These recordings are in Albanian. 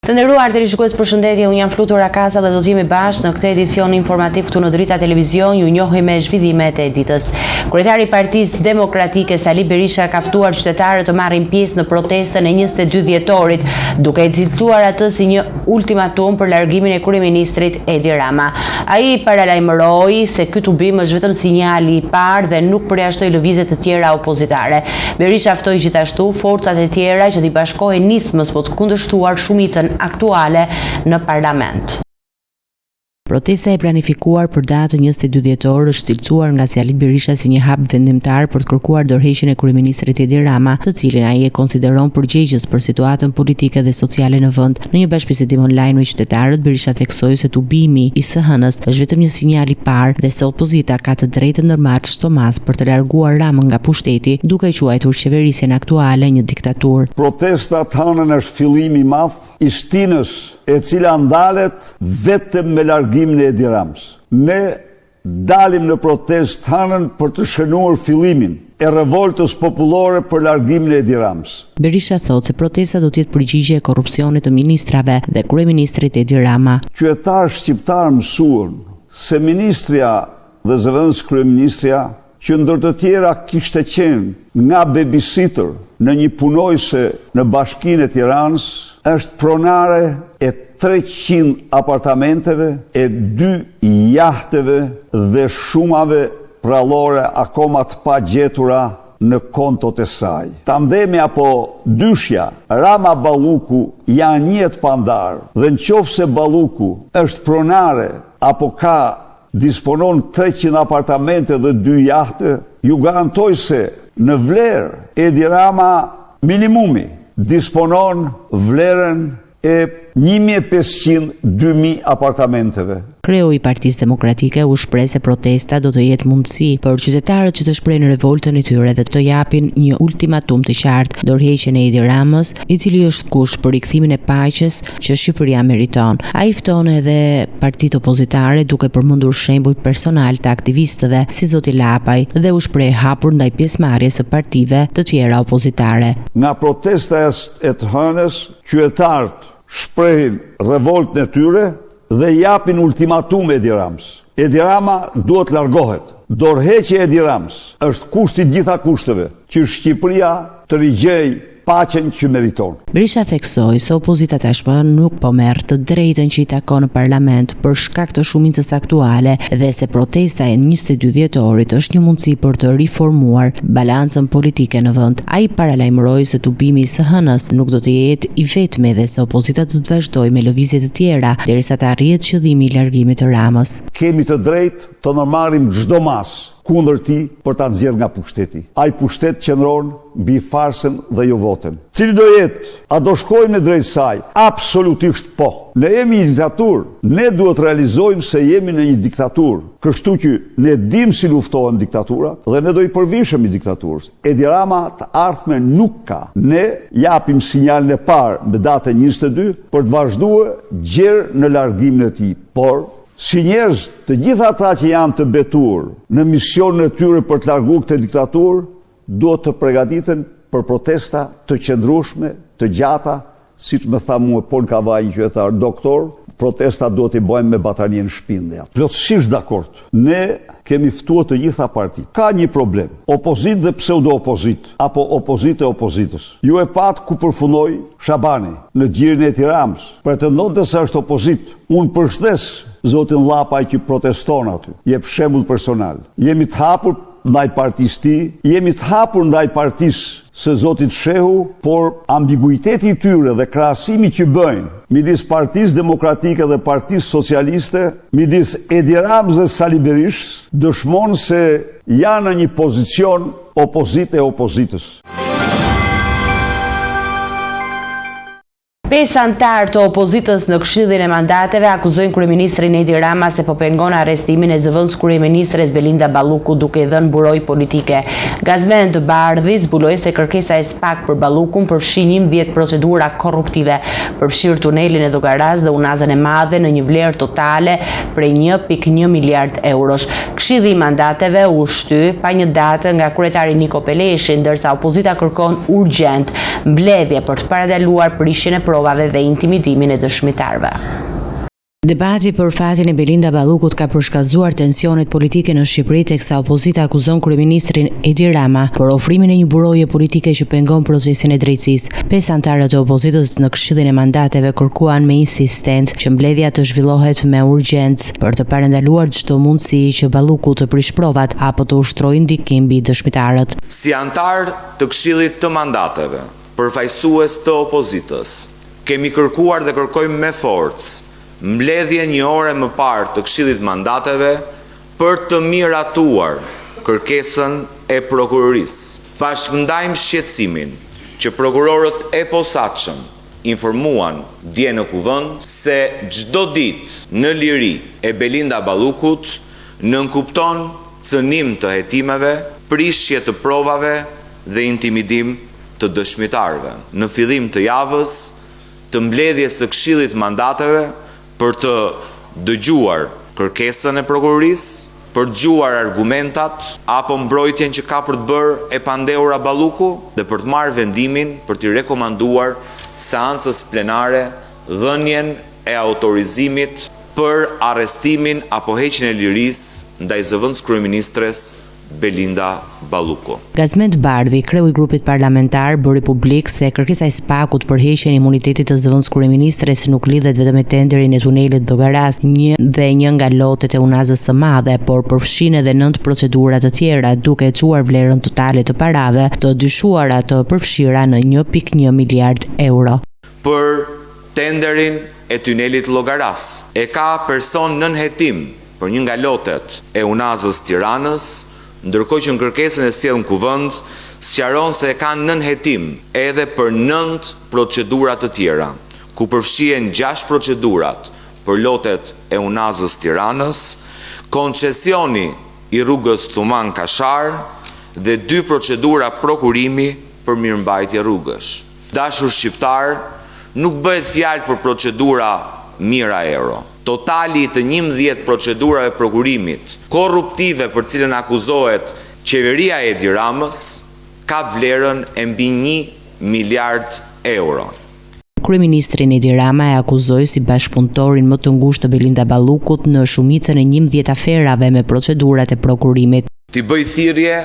Të nderuar teleshikues përshëndetje, unë jam Flutura Kasa dhe do të jemi bashkë në këtë edicion informativ këtu në Drita Televizion, ju njohim me zhvillimet e ditës. Kryetari i Partisë Demokratike Sali Berisha ka ftuar qytetarët të marrin pjesë në protestën e 22 dhjetorit, duke e cilësuar atë si një ultimatum për largimin e kryeministrit Edi Rama. Ai paralajmëroi se ky tubim është vetëm sinjali i parë dhe nuk përjashtoi lëvizje të tjera opozitare. Berisha ftoi gjithashtu forcat e tjera që t'i bashkohen nismës për të kundërshtuar shumicën aktuale në parlament. Protesta e planifikuar për datën 22 dhjetor është cilësuar nga Sali Berisha si një hap vendimtar për të kërkuar dorëheqjen e kryeministrit Edi Rama, të cilin ai e konsideron përgjegjës për situatën politike dhe sociale në vend. Në një bashkëbisedim online me qytetarët, Berisha theksoi se tubimi i së hënës është vetëm një sinjal i parë dhe se opozita ka të drejtë të ndërmarrë çdo masë për të larguar Ramën nga pushteti, duke e quajtur qeverisjen aktuale një diktaturë. Protesta të hënën është fillimi i madh i stinës e cila ndalet vetëm me largimin e Edi Ramës. Ne Dalim në protestë të hënën për të shënuar fillimin e revoltës popullore për largimin e Edi Ramës. Berisha thotë se protesta do të jetë përgjigje e korrupsionit të ministrave dhe kryeministrit Edi Rama. Qytetarët shqiptarë mësuan se ministrja dhe zëvendëskryeministrja që ndër të tjera kishte qenë nga babysitter në një punonjëse në Bashkinë e Tiranës, është pronare e 300 apartamenteve, e dy jahteve dhe shumave përrallore akoma të pagjetura në kontot e saj. Tandemi apo dyshja Rama-Balluku janë një e të pandarë dhe në qoftë se Balluku është pronare apo ka disponon 300 apartamente dhe dy jahte, ju garantoj se në vlerë Edi Rama minimumi disponon vlerën e 1500-2000 apartamenteve. Kreu i Partisë Demokratike u shpreh se protesta do të jetë mundësi për qytetarët që të shprehin revoltën e tyre dhe të japin një ultimatum të qartë, dorëheqjen e Edi Ramës, i cili është kusht për rikthimin e paqes që Shqipëria meriton. Ai fton edhe partitë opozitare duke përmendur shembuj personalë të aktivistëve si zoti Lapaj dhe u shpreh hapur ndaj pjesëmarrjes së partive të tjera opozitare. Nga protesta e të hënës, qytetarët shprehin revoltën e tyre dhe japin ultimatum Edi Ramës. Edi Rama duhet të largohet. Dorëheqja e Edi Ramës është kushti i gjitha kushteve që Shqipëria të rigjejë paqen që meriton. Berisha theksoi se opozita tashmë nuk po merr të drejtën që i takon në parlament për shkak të shumicës aktuale dhe se protesta e 22 dhjetorit është një mundësi për të riformuar balancën politike në vend. Ai paralajmëroi se tubimi i së hënës nuk do të jetë i vetmi dhe se opozita do të vazhdojë me lëvizje të tjera derisa të arrihet qëllimi i largimit të Ramës. Kemi të drejtë të ndërmarrim çdo masë kundër tij për ta nxjerrë nga pushteti. Ai pushtet qëndron mbi farsën dhe jo votën. Cili do jetë? A do shkojmë në drejt saj? Absolutisht po. Ne jemi një diktaturë. Ne duhet të realizojmë se jemi në një diktaturë. Kështu që ne dimë si luftohen diktaturat dhe ne do i përvishemi diktaturës. Edi Rama të ardhme nuk ka. Ne japim sinjalin e parë me datën 22 për të vazhduar gjer në largimin e tij. Por, si njerëz, të gjithë ata që janë të betuar në misionin e tyre për të larguar këtë diktaturë, duhet të pregatiten për protesta të qëndrueshme, të gjata, siç më tha mua po në Kavajë një qytetar, doktor, protesta duhet t'i bëjmë me batanije në shpinë dhe Plotësisht dakord. Ne kemi ftuar të gjitha partitë. Ka një problem, opozitë dhe pseudo-opozitë, apo opozitë e opozitës. Ju e patë ku përfundoi Shabani, në gjirin e Edi Ramës. Pretendonte se është opozitë. Unë përshëndes zotin Lapaj që proteston aty. Jep shembull personal. Jemi të hapur ndaj partisë tij, jemi të hapur ndaj partisë së zotit Shehu, por ambiguiteti i tyre dhe krahasimi që bëjnë midis Partisë Demokratike dhe Partisë Socialiste, midis Edi Ramës dhe Sali Berishës, dëshmon se janë në një pozicion opozitë e opozitës. Pesë anëtarë të opozitës në Këshillin e Mandateve akuzojnë kryeministrin Edi Rama se po pengon arrestimin e zëvendëskryeministres Belinda Balluku duke i dhënë mburojë politike. Gazmend Bardhi zbuloi se kërkesa e SPAK për Ballukun përfshin 11 procedura korruptive, përfshirë tunelin e Llogarasë dhe Unazën e Madhe në një vlerë totale prej 1.1 miliard eurosh. Këshilli i Mandateve u shty pa një datë nga kryetari Niko Peleshi, ndërsa opozita kërkon urgjent mbledhje për të parandaluar prishjen e provave. provave dhe intimidimin e dëshmitarëve. Debati për fatin e Belinda Ballukut ka përshkallëzuar tensionet politike në Shqipëri teksa opozita akuzon kryeministrin Edi Rama për ofrimin e një buroje politike që pengon procesin e drejtësisë. Pesë anëtarët e opozitës në Këshillin e Mandateve kërkuan me insistencë që mbledhja të zhvillohet me urgjencë për të parandaluar çdo mundësi që Balluku të prishë provat apo të ushtrojë ndikim mbi dëshmitarët. Si anëtarë të Këshillit të Mandateve, përfaqësues të opozitës, kemi kërkuar dhe kërkojmë me forcë mbledhjen një orë e më parë të Këshillit të Mandateve për të miratuar kërkesën e Prokurorisë. Bashkëndajmë shqetësimin që prokurorët e posaçëm informuan dje në Kuvend se çdo ditë në liri e Belinda Ballukut nënkupton cënim të hetimeve, prishje të provave dhe intimidim të dëshmitarëve. Në fillim të javës të mbledhjes së Këshillit të Mandateve për të dëgjuar kërkesën e Prokurorisë, për të dëgjuar argumentat apo mbrojtjen që ka për të bërë e pandehura Balluku dhe për të marrë vendimin për t'i rekomanduar seancës plenare dhënien e autorizimit për arrestimin apo heqjen e lirisë ndaj zëvendëskryeministres Belinda Balluku. Gazment Bardhi, kreu i grupit parlamentar, bëri publik se kërkesa e SPAK-ut për heqjen e imunitetit të zëvendëskryeministres nuk lidhet vetëm me tenderin e tunelit Llogarasë një dhe një nga lotet e Unazës së Madhe, por përfshin edhe nëntë procedura të tjera, duke e çuar vlerën totale të parave të dyshuara të përfshira në 1.1 miliard euro. Për tenderin e tunelit Llogarasë, e ka person nën hetim për një nga lotet e Unazës Tiranës, ndërkohë që në kërkesën e sjellë në Kuvend, sqaron se e ka nën hetim edhe për nëntë procedura të tjera, ku përfshihen gjashtë procedurat për lotet e Unazës Tiranës, koncesioni i rrugës Thumanë-Kashar dhe dy procedura prokurimi për mirëmbajtje rrugësh. Dashur shqiptarë, nuk bëhet fjalë për procedura mijëra euro. Totali i të 11 procedurave prokurimit korruptive për të cilën akuzohet qeveria e Edi Ramës ka vlerën e mbi një miliard euro. Kryeministrin Edi Rama e akuzoi si bashkëpunëtorin më të ngushtë të Belinda Ballukut në shumicën e 11 aferave me procedurat e prokurimit. T'i bëj thirrje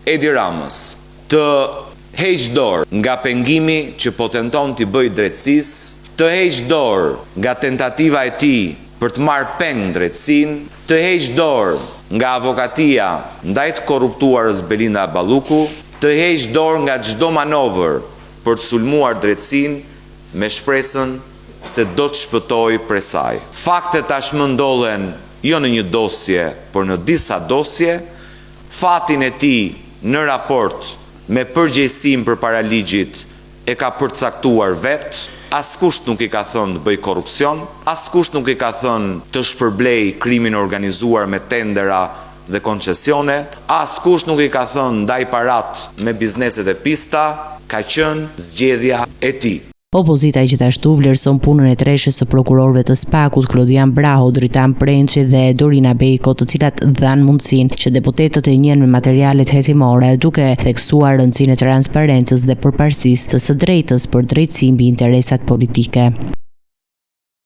Edi Ramës të heqë dorë nga pengimi që po tenton t'i bëjë drejtësisë, të heqë dorë nga tentativa e tij për të marrë peng drejtësinë, të heqë dorë nga avokatia ndaj të korruptuarës Belinda Balluku, të heqë dorë nga çdo manovër për të sulmuar drejtësinë me shpresën se do të shpëtojë prej saj. Faktet tashmë ndodhen jo në një dosje, por në disa dosje, Fatin e tij në raport me përgjegjësinë përpara ligjit e ka përcaktuar vetë, askush nuk i ka thënë të bëjë korrupsion, askush nuk i ka thënë të shpërblejë krimin e organizuar me tendera dhe koncesione, askush nuk i ka thënë ndaj paratë me bizneset e pista, ka qenë zgjedhja e tij. Opozita gjithashtu vlerëson punën e treshes së prokurorëve të SPAK-ut, Klodian Braho, Dritan Prençi dhe Dorina Bejko, të cilat dhanë mundësinë që deputetët të njihen me materialet hetimore, duke theksuar rëndësinë e transparencës dhe përparësisë të së drejtës për drejtësi mbi interesat politike.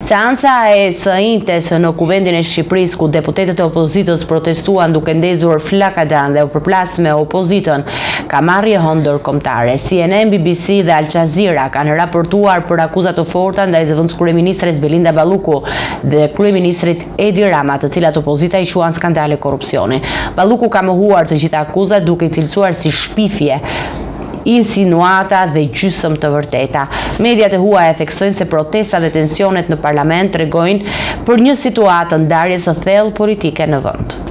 Seanca e së enjtes në Kuvendin e Shqipërisë, ku deputetët e opozitës protestuan duke ndezur flakadanë dhe u përplas me opozitën, ka marrë jehonë ndërkombëtare. CNN, BBC dhe Al Jazeera kanë raportuar për akuza të forta ndaj zëvendëskryeministres Belinda Balluku dhe kryeministrit Edi Rama, të cilat opozita i quan skandale korrupsioni. Balluku ka mohuar të gjitha akuzat duke i cilësuar si shpifje, insinuata dhe gjysmë të vërteta. Mediat e huaja theksojnë se protesta dhe tensionet në parlament tregojnë për një situatë të ndarjes së thellë politike në vend.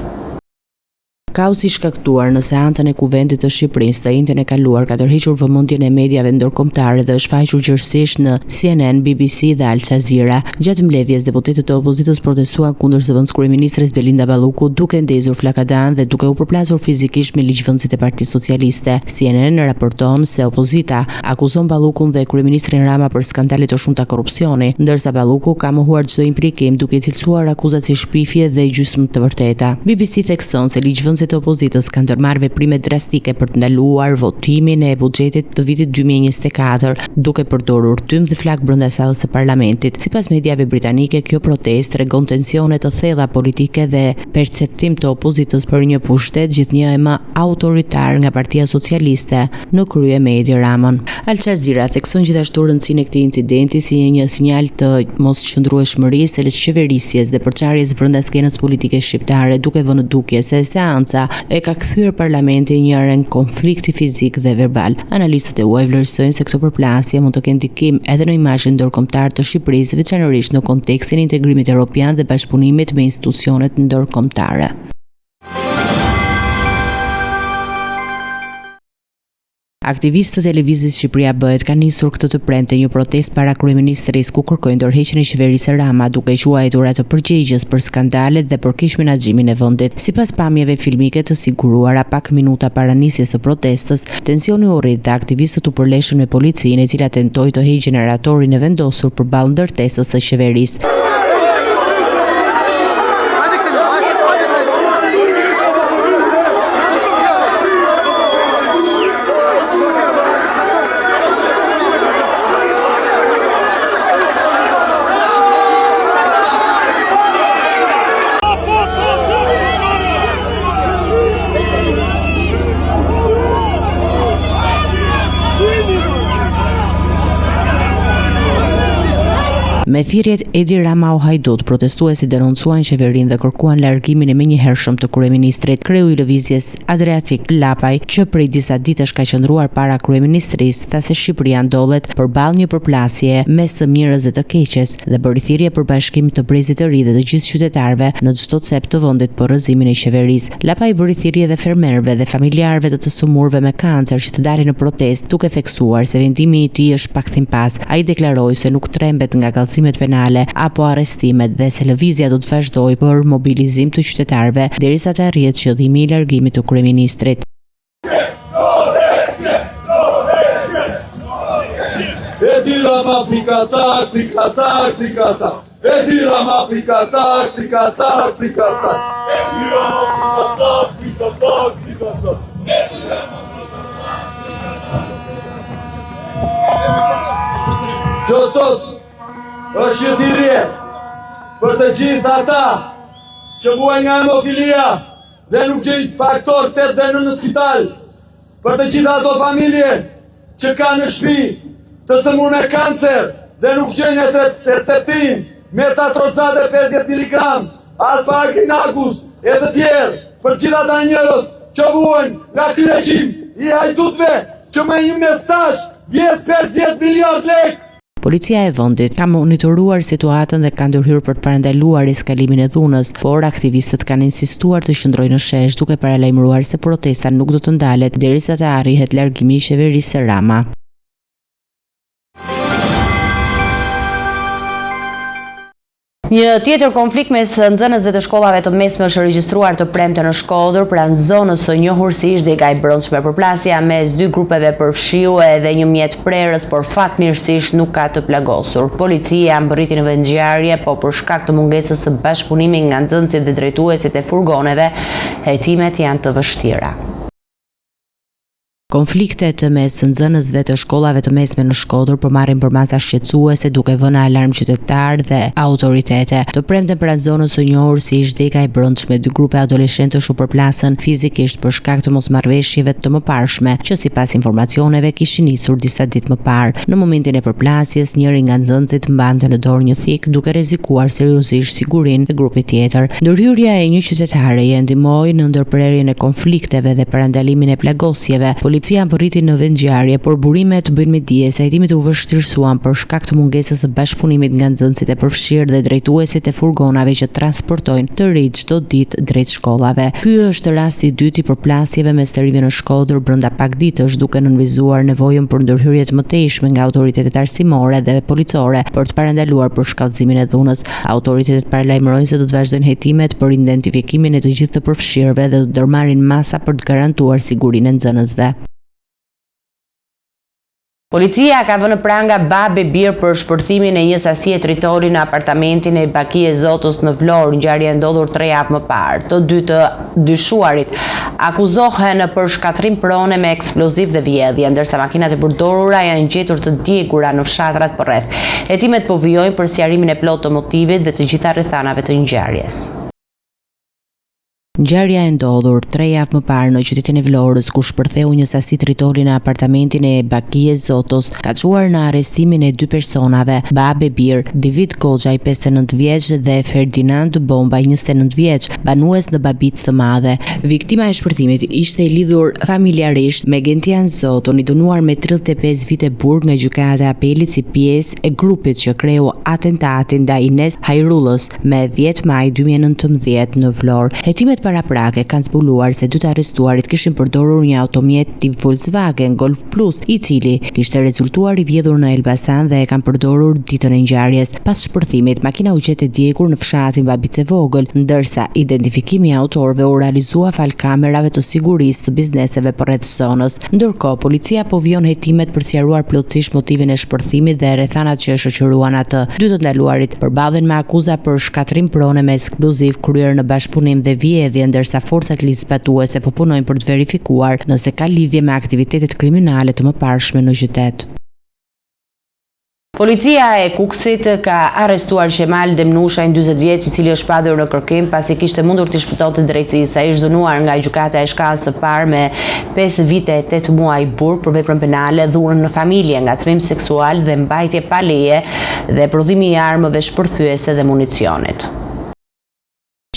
Kaosi i shkaktuar në seancën e Kuvendit të Shqipërisë të enjten e kaluar ka tërhequr vëmendjen e mediave ndërkombëtare dhe është shfaqur gjerësisht në CNN, BBC dhe Al Jazeera. Gjatë mbledhjes, deputetët e opozitës protestuan kundër zëvendëskryeministres Belinda Balluku, duke ndezur flakadanë dhe duke u përplasur fizikisht me ligjvënësit e Partisë Socialiste. CNN raporton se opozita akuzon Ballukun dhe kryeministrin Rama për skandale të shumta korrupsioni, ndërsa Balluku ka mohuar çdo implikim, duke i cilësuar akuzat si shpifje dhe gjysmë të vërteta. BBC thekson se ligjvënësit. Nxënësit e opozitës kanë ndërmarrë veprime drastike për të ndaluar votimin e buxhetit të vitit 2024, duke përdorur tym dhe flakë brenda sallës së parlamentit. Sipas mediave britanike, kjo protestë tregon tensione të thella politike dhe perceptim të opozitës për një pushtet gjithnjë e më autoritar nga Partia Socialiste në krye me Edi Ramën. Al Jazeera thekson gjithashtu rëndësinë e këtij incidenti si një sinjal të mosqëndrueshmërisë së qeverisjes dhe përçarjes brenda skenës politike shqiptare, duke vënë në dukje se seanca e ka kthyer parlamentin në një arenë konflikti fizik dhe verbal. Analistët e huaj vlerësojnë se këto përplasje mund të kenë ndikim edhe në imazhin ndërkombëtar të Shqipërisë, veçanërisht në kontekstin e integrimit europian dhe bashkëpunimit me institucionet ndërkombëtare. Aktivistët e Lëvizjes Shqipëria Bëhet kanë nisur këtë të premte një protestë para kryeministrisë ku kërkojnë dorëheqjen e qeverisë Rama, duke e quajtur atë përgjegjës për skandalet dhe për keqmenaxhimin e vendit. Sipas pamjeve filmike të siguruara pak minuta para nisjes së protestës, tensioni u rrit dhe aktivistët u përleshën me policinë, e cila tentoi të heqë gjeneratorin e vendosur përballë ndërtesës së qeverisë. Me thirrjet Edi Rama o hajdut, protestuesit denoncuan qeverinë dhe kërkuan largimin e menjëhershëm të kryeministrit. Kreu i lëvizjes Adriatik Lapaj, që prej disa ditësh ka qëndruar para kryeministrisë, tha se Shqipëria ndodhet përballë një përplasjeje mes së mirës dhe të keqes dhe bëri thirrje për bashkim të brezit të ri dhe të gjithë qytetarëve në çdo cep të vendit për rrëzimin e qeverisë. Lapaj i bëri thirrje edhe fermerëve dhe familjarëve të të sëmurëve me kancer që të dalin në protestë, duke theksuar se vendimi i tij është pa kthim pas. Ai deklaroi se nuk trembet nga kallëzimet penale apo arrestimet dhe se lëvizja do të vazhdojë për mobilizim të qytetarëve derisa të arrihet qëllimi i largimit të kryeministrit. Edi Rama frikacak, frikacak, frikacak. Edi Rama frikacak, frikacak, frikacak. Edi Rama frikacak, frikacak, frikacak. Edi Rama Kjo sot është një thirrje për të gjithë ata që vuajnë nga hemofilia dhe nuk gjejnë faktor 8 dhe 9 në spital, për të gjitha ato familje që kanë në shtëpi të sëmurë me kancer dhe nuk gjejnë Herceptin, metotrexat 50 mg, asparaginagus e të tjerë, për gjithë ata njerëz që vuajnë nga ky regjim i hajdutëve që me një mesazh vjedh 50 miliard lekë. Policia e vendit ka monitoruar situatën dhe ka ndërhyrë për të parandaluar eskalimin e dhunës, por aktivistët kanë insistuar të qëndrojnë në shesh, duke paralajmëruar se protesta nuk do të ndalet derisa të arrihet largimi i qeverisë Rama. Një tjetër konflikt mes nxënësve të shkollave të mesme është regjistruar të premten në Shkodër, pranë zonës së njohur si ish-dega e brendshme. Përplasja mes dy grupeve përfshiu edhe një mjet prerës, por fatmirësisht nuk ka të plagosur. Policia mbërriti në vendngjarje, po për shkak të mungesës së bashkëpunimit nga nxënësit dhe drejtuesit e furgoneve, hetimet janë të vështira. Konfliktet mes nxënësve të shkollave të mesme në Shkodër po marrin përmasa shqetësuese duke vënë në alarm qytetarë dhe autoritete. Të premten pranë zonës së njohur si ish-dega e brendshme, dy grupe adoleshentësh u përplasën fizikisht për shkak të mosmarrëveshjeve të mëparshme, që sipas informacioneve kishin nisur disa ditë më parë. Në momentin e përplasjes, njëri nga nxënësit mbante në dorë një thikë, duke rrezikuar seriozisht sigurinë e grupit tjetër. Ndërhyrja e një qytetareje ndihmoi në ndërprerjen e konflikteve dhe parandalimin e plagosjeve. Policia mbërriti në vendngjarje, por burimet bëjnë me dije se hetimet u vështirësuan për shkak të mungesës së bashkëpunimit nga nxënësit e përfshirë dhe drejtuesit e furgonave që transportojnë të rinjtë çdo ditë drejt shkollave. Ky është rasti i dytë i përplasjeve mes të rinjve në Shkodër brenda pak ditësh, duke nënvizuar nevojën për ndërhyrje të mëtejshme nga autoritetet arsimore dhe policore për të parandaluar përshkallëzimin e dhunës. Autoritetet paralajmërojnë se do të vazhdojnë hetimet për identifikimin e të gjithë të përfshirëve dhe do të ndërmarrin masa për të garantuar sigurinë e nxënësve. Policia ka vënë në pranga babë e bir për shpërthimin e një sasie tritoli në apartamentin e Bakie Zotës në Vlorë, ngjarje e ndodhur tre javë më parë. Të dy të dyshuarit akuzohen për shkatërrim prone me eksploziv dhe vjedhje, ndërsa makinat e përdorura janë gjetur të djegura në fshatrat përreth. Hetimet po vijojnë për sqarimin e plotë të motivit dhe të gjitha rrethanave të ngjarjes. Ngjarja e ndodhur tre javë më parë në qytetin e Vlorës, ku shpërtheu një sasi tritoli në apartamentin e Bakie Zotos, ka çuar në arrestimin e dy personave, babë e bir, Divit Goxhaj, 59 vjeç dhe Ferdinand Bomba, 29 vjeç, banues në Babicë të Madhe. Viktima e shpërthimit ishte e lidhur familjarisht me Gentian Zoton, i dënuar me 35 vite burg nga Gjykata e Apelit si pjesë e grupit që kreu atentatin ndaj Ines Hajrullës, me 10 maj 2019 në Vlorë. Hetimet paraprake kanë zbuluar se dy të arrestuarit kishin përdorur një automjet tip Volkswagen Golf Plus, i cili kishte rezultuar i vjedhur në Elbasan dhe e kanë përdorur ditën e ngjarjes. Pas shpërthimit, makina u gjet e djegur në fshatin Babicë e Vogël, ndërsa identifikimi i autorëve u realizua falë kamerave të sigurisë të bizneseve përreth zonës. Ndërkohë, policia po vijon hetimet për të sqaruar plotësisht motivin e shpërthimit dhe rrethanat që e shoqëruan atë. Dy të ndaluarit përballen me akuza për shkatërrim prone me eksploziv kryer në bashkëpunim dhe vjedhje, ndërsa forcat ligjzbatuese po punojnë për të verifikuar nëse ka lidhje me aktivitetet kriminale të mëparshme në qytet. Policia e Kukësit ka arrestuar Qemal Demnushajn, 40 vjeç, i cili është shpallur në kërkim pasi kishte mundur t'i shpëtonte drejtësisë. Ai është dënuar nga gjykata e shkallës së parë me 5 vite e 8 muaj burg për veprën penale dhunë në familje, ngacmim seksual dhe mbajtje pa leje dhe prodhimi i armëve shpërthyese dhe municionit.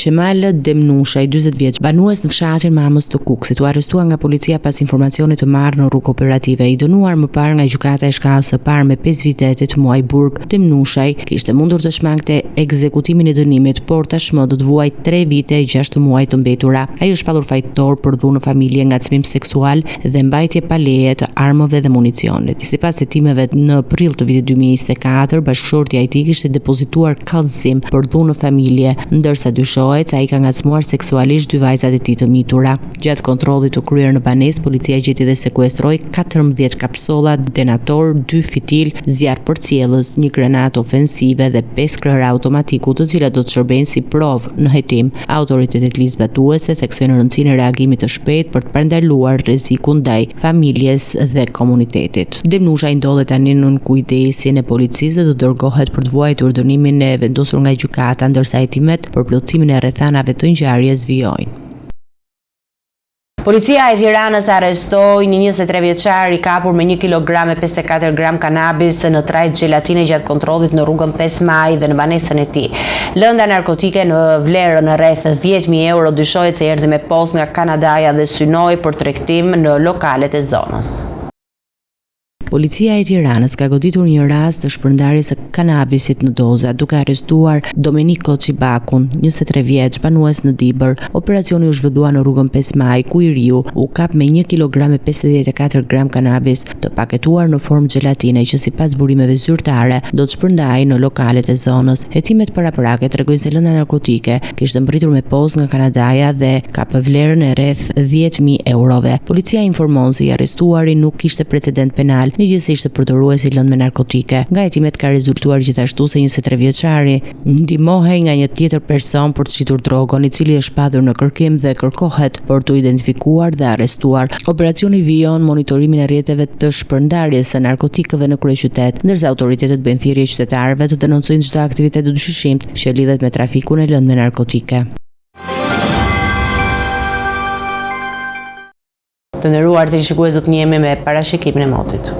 Qemal Demnushaj, 40 vjeç, banues në fshatin Mamëz të Kukësit, u arrestua nga policia pas informacionit të marrë në rrugë operative. I dënuar më parë nga gjykata e shkallës së parë me 5 vite e 8 muaj burg, Demnushaj kishte mundur të shmangte ekzekutimin e dënimit, por tashmë do të vuajë 3 vite e 6 muaj të mbetura. Ai është shpallur fajtor për dhunë në familje, ngacmim seksual dhe mbajtje pa leje të armëve dhe municionit. Sipas hetimeve, në prill të vitit 2024, bashkëshortja e tij kishte depozituar kallëzim për dhunë në familje, ndërsa dyshohet se ai ka ngacmuar seksualisht dy vajzat e tij të mitura. Gjatë kontrollit të kryer në banesë, policia gjeti dhe sekuestroi 14 kapsolla detonator, dy fitil, zjarr përcjellës, një granatë ofensive dhe 5 krehra automatiku, të cilat do të shërbejnë si provë në hetim. Autoritetet ligjzbatuese theksojnë rëndësinë e reagimit të shpejtë për të parandaluar rrezikun ndaj familjes dhe komunitetit. Demnushaj ndodhet tani nën kujdesin e policisë dhe do të dërgohet për të vuajtur dënimin e vendosur nga gjykata, ndërsa hetimet për plotësimin e rrethanave të ngjarjes vijojnë. Policia e Tiranës arrestoi një 23 vjeçar i kapur me 1 kg e 54 gram kanabis në trajtë xhelatine gjatë kontrollit në rrugën 5 Maj dhe në banesën e tij. Lënda narkotike në vlerën rreth 10.000 euro dyshohet se erdhi me postë nga Kanadaja dhe synoi për tregtim në lokalet e zonës. Policia e Tiranës ka goditur një rast të shpërndarjes së kanabisit në doza, duke arrestuar Domenico Çibakun, 23 vjeç, banues në Dibër. Operacioni u zhvillua në rrugën 5 Maj, ku i riu u kap me 1 kg e 54 gram kanabis të paketuar në formë xhelatine që sipas burimeve zyrtare do të shpërndahej në lokalet e zonës. Hetimet paraprake tregojnë se lënda narkotike kishte mbërritur me postë nga Kanadaja dhe kap vlerën e rreth 10.000 eurove. Policia informon se i arrestuari nuk kishte precedent penal, megjithëse ishte përdorues i lëndëve narkotike. Nga hetimet ka rezultuar gjithashtu se 23 vjeçari ndihmohej nga një tjetër person për të shitur drogën, i cili është shpallur në kërkim dhe kërkohet për t'u identifikuar dhe arrestuar. Operacioni vijon monitorimin e rrjeteve të shpërndarjes së narkotikëve në kryeqytet, ndërsa autoritetet bëjnë thirrje qytetarëve të denoncojnë çdo aktivitet të dyshimtë që lidhet me trafikun e lëndëve narkotike. Të nderuar teleshikues do të njihemi me parashikimin e motit.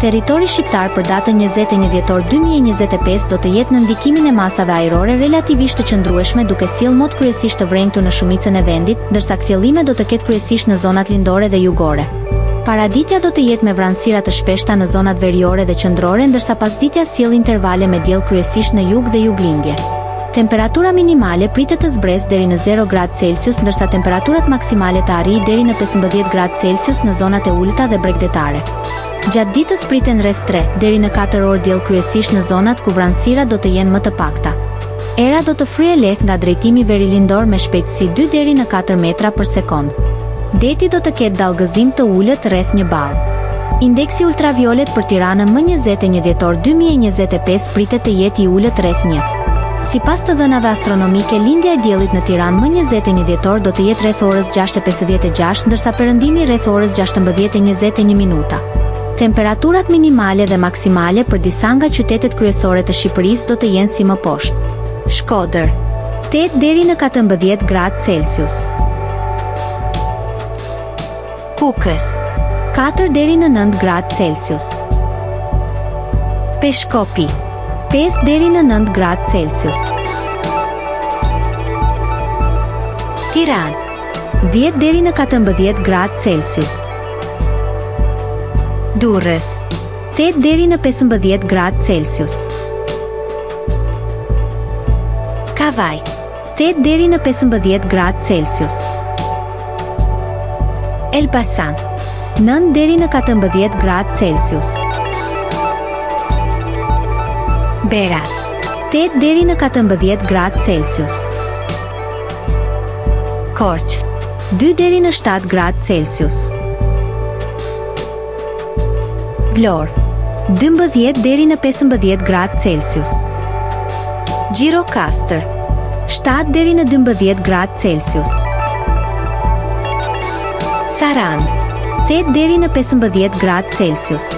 Territori shqiptar për datën 21 dhjetor 2025 do të jetë në ndikimin e masave ajrore relativisht të qëndrueshme duke sjellë mot kryesisht të vrenjtur në shumicën e vendit, ndërsa kthjellime do të ketë kryesisht në zonat lindore dhe jugore. Paraditja do të jetë me vranësira të shpeshta në zonat veriore dhe qendrore ndërsa pasditja sjell intervale me diell kryesisht në jug dhe juglindje. Temperatura minimale pritet të zbresë deri në 0 gradë Celsius ndërsa temperaturat maksimale të arrijë deri në 15 gradë Celsius në zonat e ulëta dhe bregdetare. Gjatë ditës priten rreth 3 deri në 4 orë diell kryesisht në zonat ku vranësirat do të jenë më të pakta. Era do të fryjë lehtë nga drejtimi verilindor me shpejtësi 2 deri në 4 metra për sekondë. Deti do të ketë dallgëzim të ulët rreth një ballë. Indeksi ultraviolet për Tiranën më 21 dhjetor 2025 pritet të jetë i ulët rreth 1. Sipas të dhënave astronomike lindja e diellit në Tiranë më 21 dhjetor do të jetë rreth orës 6:56 ndërsa perëndimi rreth orës 16:21 minuta. Temperaturat minimale dhe maksimale për disa nga qytetet kryesore të Shqipërisë do të jenë si më poshtë. Shkodër, 8 deri në 14 gradë Celsius. Kukës, 4 deri në 9 gradë Celsius. Peshkopi, 5 deri në 9 gradë Celsius. Tiranë, 10 deri në 14 gradë Celsius. Durrës, 8 deri në 15 gradë Celsius. Kavajë, 8 deri në 15 gradë Celsius. Elbasan, 9 deri në 14 gradë Celsius. Berat, 8 deri në 14 gradë Celsius. Korçë, 2 deri në 7 gradë Celsius. Vlorë, 12 deri në 15 gradë Celsius. Gjirokastër, 7 deri në 12 gradë Celsius. Sarandë, 8 deri në 15 gradë Celsius.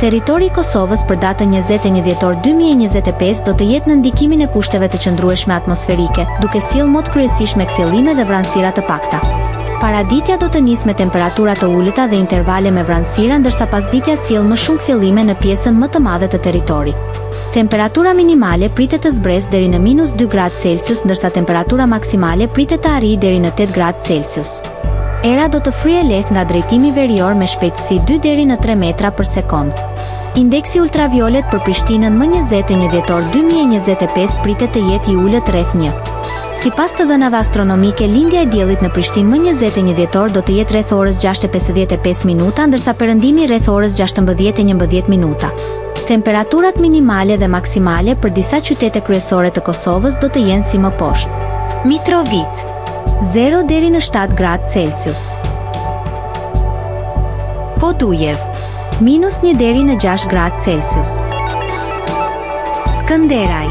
Territori i Kosovës për datën 21 dhjetor 2025 do të jetë në ndikimin e kushteve të qëndrueshme atmosferike, duke sjellë mot kryesisht me kthjellime dhe vranësira të pakta. Paraditja do të nisë me temperatura të ulëta dhe intervale me vranësira ndërsa pasditja sjell më shumë kthjellime në pjesën më të madhe të territorit. Temperatura minimale pritet të zbresë deri në minus 2 gradë Celsius ndërsa temperatura maksimale pritet të arrijë deri në 8 gradë Celsius. Era do të fryjë lehtë nga drejtimi verior me shpejtësi 2 deri në 3 metra për sekondë. Indeksi ultraviolet për Prishtinën më 21 dhjetor 2025 pritet të jetë i ulët rreth 1. Sipas të dhënave astronomike, lindja e diellit në Prishtinë më 21 dhjetor do të jetë rreth orës 6:55 minuta, ndërsa perëndimi rreth orës 16:11 minuta. Temperaturat minimale dhe maksimale për disa qytete kryesore të Kosovës do të jenë si më poshtë. Mitrovicë, 0 deri në 7 gradë Celsius. Podujevë, minus 1 deri në 6 gradë Celsius. Skënderaj,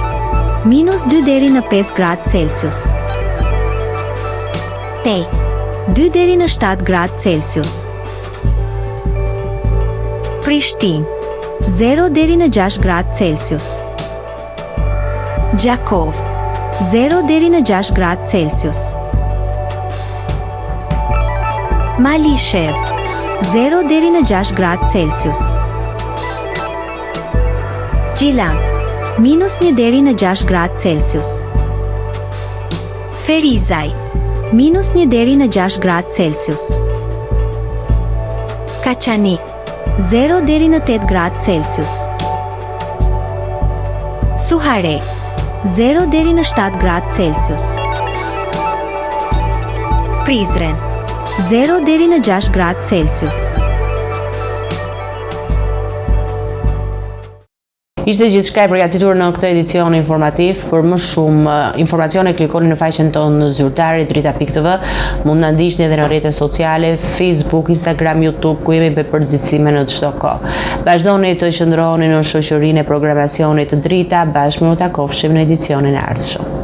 minus 2 deri në 5 gradë Celsius. Pejë, 2 deri në 7 gradë Celsius. Prishtinë, 0 deri në 6 gradë Celsius. Gjakovë, 0 deri në 6 gradë Celsius. Malishevë, 0 deri në 6 gradë Celsius. Gjilan, minus 1 deri në 6 gradë Celsius. Ferizaj, minus 1 deri në 6 gradë Celsius. Kaçanik, 0 deri në 8 gradë Celsius. Suharekë, 0 deri në 7 gradë Celsius. Prizren, 0 deri në 6 gradë Celsius. Ishte gjithçka e përgatitur në këtë edicion informativ. Për më shumë eh, informacione klikoni në faqen tonë zyrtare drita.tv. Mund na ndiqni edhe në rrjetet sociale, Facebook, Instagram, YouTube, ku jemi me përditësime në çdo kohë. Vazhdoni të qëndroni në shoqërinë e programacionit Drita, bashkë mirë u takofshim në edicionin e ardhshëm.